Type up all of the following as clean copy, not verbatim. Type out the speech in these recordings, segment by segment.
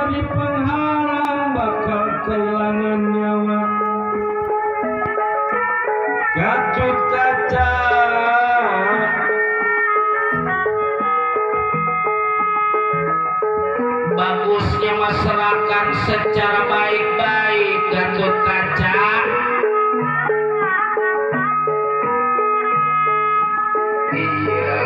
jadi penghalang bakal kehilangan nyawa. Gatut Kaca bagusnya masyarakat secara baik-baik. Gatut Kaca iya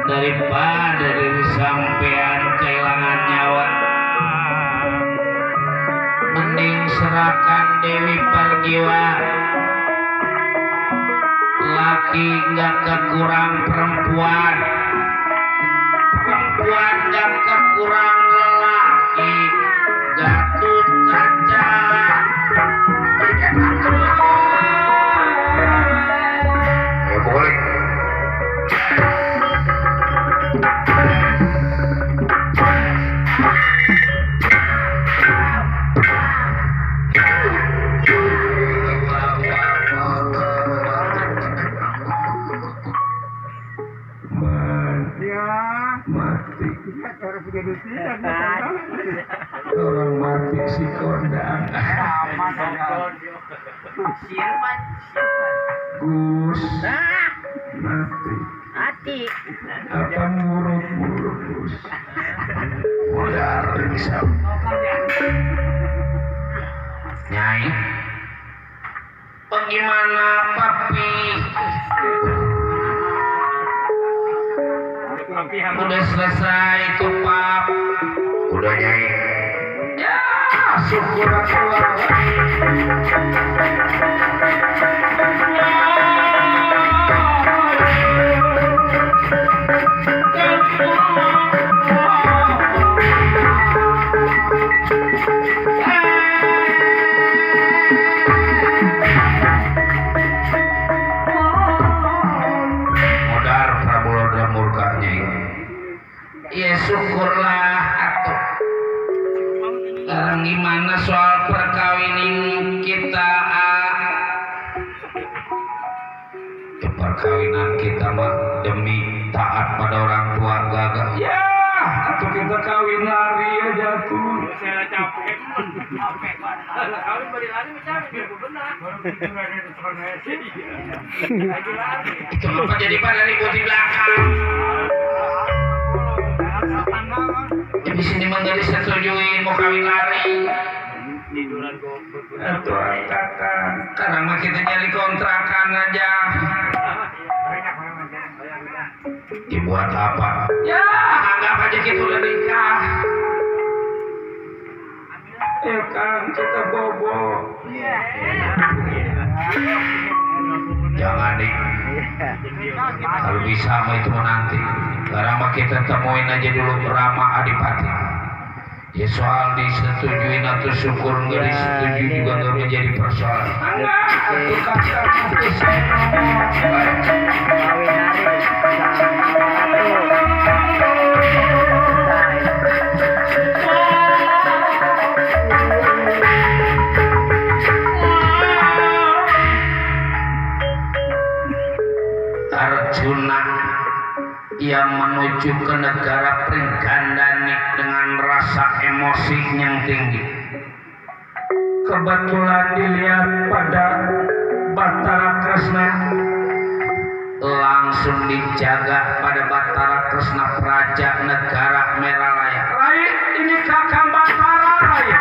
daripada diri sampean kehilangan nyawa, mending serahkan Dewi Pergiwa. Laki gak kekurang perempuan, perempuan gak kekurang lelaki. Gatut Kaca ya boleh. Mati orang mati si kondang Gus mati apa murut Gus modal risau Nyai bagaimana papi udah selesai itu pap udah Nyai ya syukur keluar modar Prabowo dan murkanya ini ya syukurlah atuh. Sekarang gimana soal perkawinan kita perkawinan kita mah demi taat pada orang tua gagah ya atau kita kawin lari aja tuh saya capek kawin balik lari mencari benar itu apa jadi pada ribut di belakang ya di sini menjadi setujuin mau kawin lari itu kata karena mah kita nyari kontrakan aja dibuat apa ya anggap aja kita udah nikah ya kan kita bobo jangan nih kalau bisa mah itu nanti karena mah kita temuin aja dulu Rama Adipati ya soal disetujuin atau syukur nggak disetujui juga nggak menjadi persoalan itu kata Arjuna yang menuju ke negara Pringgandani dengan rasa emosi yang tinggi. Kebetulan dilihat pada Batara Kresna, langsung dijaga pada Batara Kresna Praja negara Meralaya. Rai, ini kakang Batara Rai.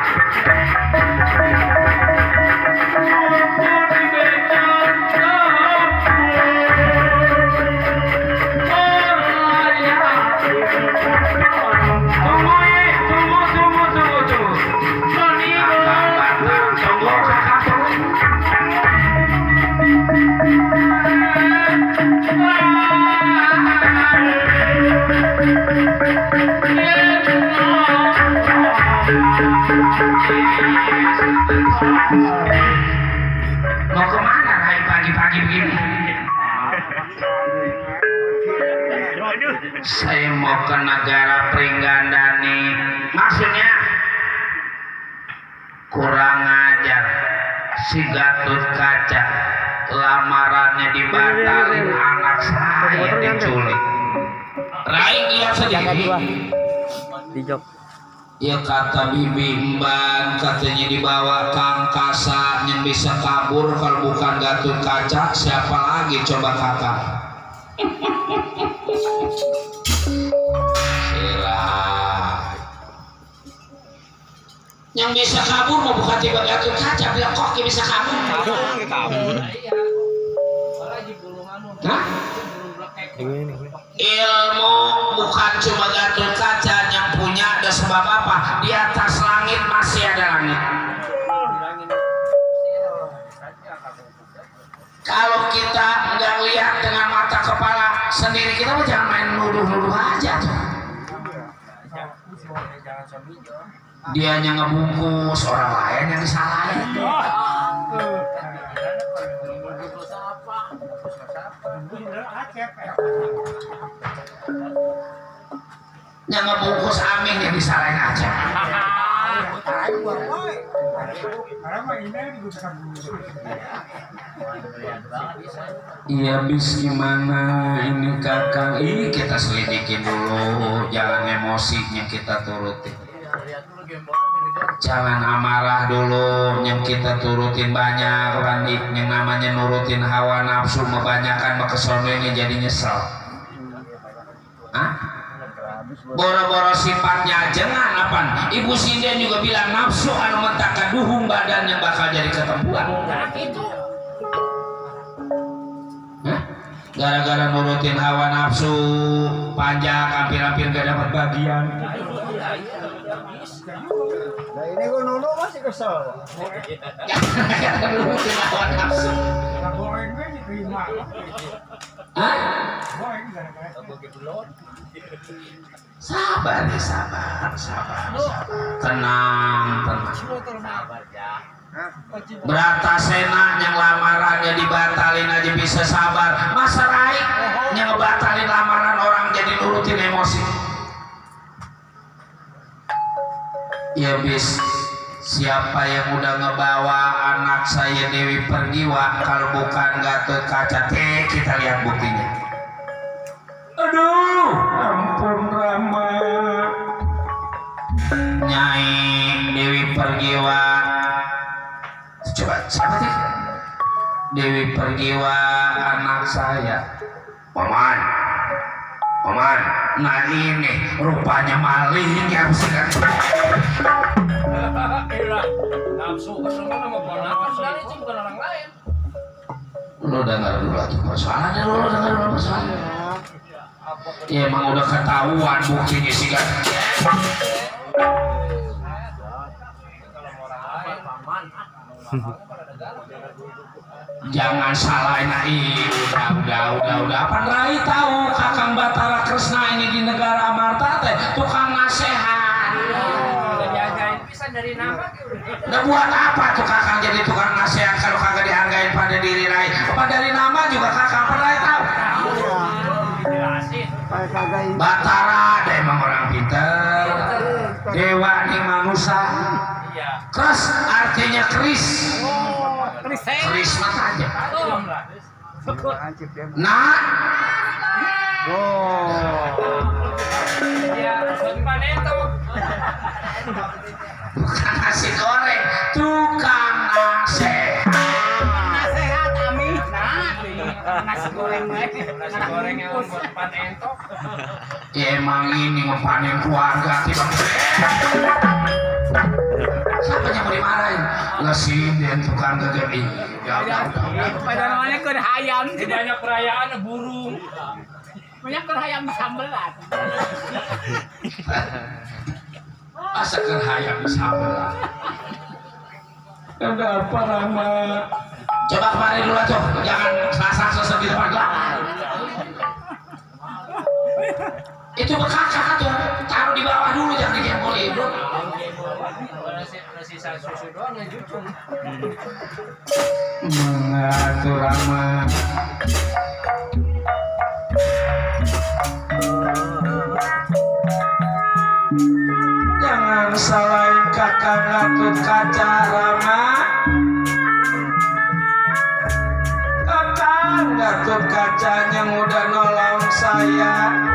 Mau kemana Rai pagi-pagi begini? Saya mau ke negara Pringgandani. Maksudnya kurang ajar. si Gatut Kaca lamarannya dibatalin, anak saya diculik. Raing lihat sendiri. Ya kata bibi Mban katanya dibawa Kang Kasa yang bisa kabur, kalau bukan Gatut Kaca siapa lagi coba kakak. Yang bisa kabur mau bukan tiba Gatut Kaca, bilang kok bisa kabur. Hah? Ilmu bukan cuma Gatut Kaca yang punya, ada sebab apa? Di atas langit masih ada langit. Kalau kita nggak lihat dengan mata kepala sendiri, kita mah jangan main nuduh-nuduh aja tuh. Dia yang ngebungkus, orang lain yang disalahin. Yang ngebungkus Amin yang disalahin aja. Iya bis gimana ini kakang, ini kita selidikin dulu, jangan emosinya kita turutin. Jangan amarah dulu, yang kita turutin banyak kan, yang namanya nurutin hawa nafsu kebanyakan kesono ini jadi nyesel. Hah? Boro-boro sifatnya jangan apa? Ibu Sinden juga bilang nafsu anu mentaka duhung badan yang bakal jadi ketempuan. Gara-gara nurutin hawa nafsu panjang hampir-hampir gak dapat bagian. Nah ini gue nunu masih kesel. Gara-gara nurutin hawa nafsu. Goreng gue diterima. Hah? Goreng gara-gara. Sabar, tenang. Bratasena yang lamarannya dibatalin aja bisa sabar, masa Raik yang ngebatalin lamaran orang jadi nurutin emosi. Ya bis, siapa yang udah ngebawa anak saya Dewi Pergiwa kalau bukan Gatut Kaca? Kita lihat buktinya. Aduh, ampun Rama. Nyai Dewi Pergiwa. Coba siapa sih? Dewi Pergiwa anak saya. Paman. Nah ini rupanya maling yang sedang. Nafsu kesana sama ponakan sekali itu bukan orang lain. Lo dengar dulu tuh persoalannya, lo dengar dulu persoalannya. Ya emang udah ketahuan buktinya sih kan. Jangan salahin udah apa Rai tahu Kakang Batara Kresna ini di negara Amarta teh tukang nasehat. Udah diajarin pisan dari nama. Udah buat apa tuh Kakang jadi tukang nasehat kalau kagak dihargain pada diri Rai? Apa dari nama juga Kakang pernah tahu? Batara ada emang orang pinter. Dewa nih manusia. Kres artinya keris. Keris mata aja. Nah. Bukan nasi goreng, tukang nasehat. Nasehat Amin. Nasi goreng yang buat pan entok. Ya emang ini ngepanin keluarga tiba. Siapa yang mau dimarahin? Ngesiden tukang gegeri. Udah. Pada namanya kerhayam. Banyak perayaan burung. Banyak kerhayam sambelan. Masa kerhayam sambelan. Ada apa Rama? Coba kemari dulu tuh, jangan sasa di depan gua. Itu bekakak tuh, taruh di bawah dulu jangan digemboli bro. Sisa susu doang yang jucung. Mengatur Rama. Jangan salahin Kakang Gatut Kaca Rama. Gatot Kaca yang udah nolong saya.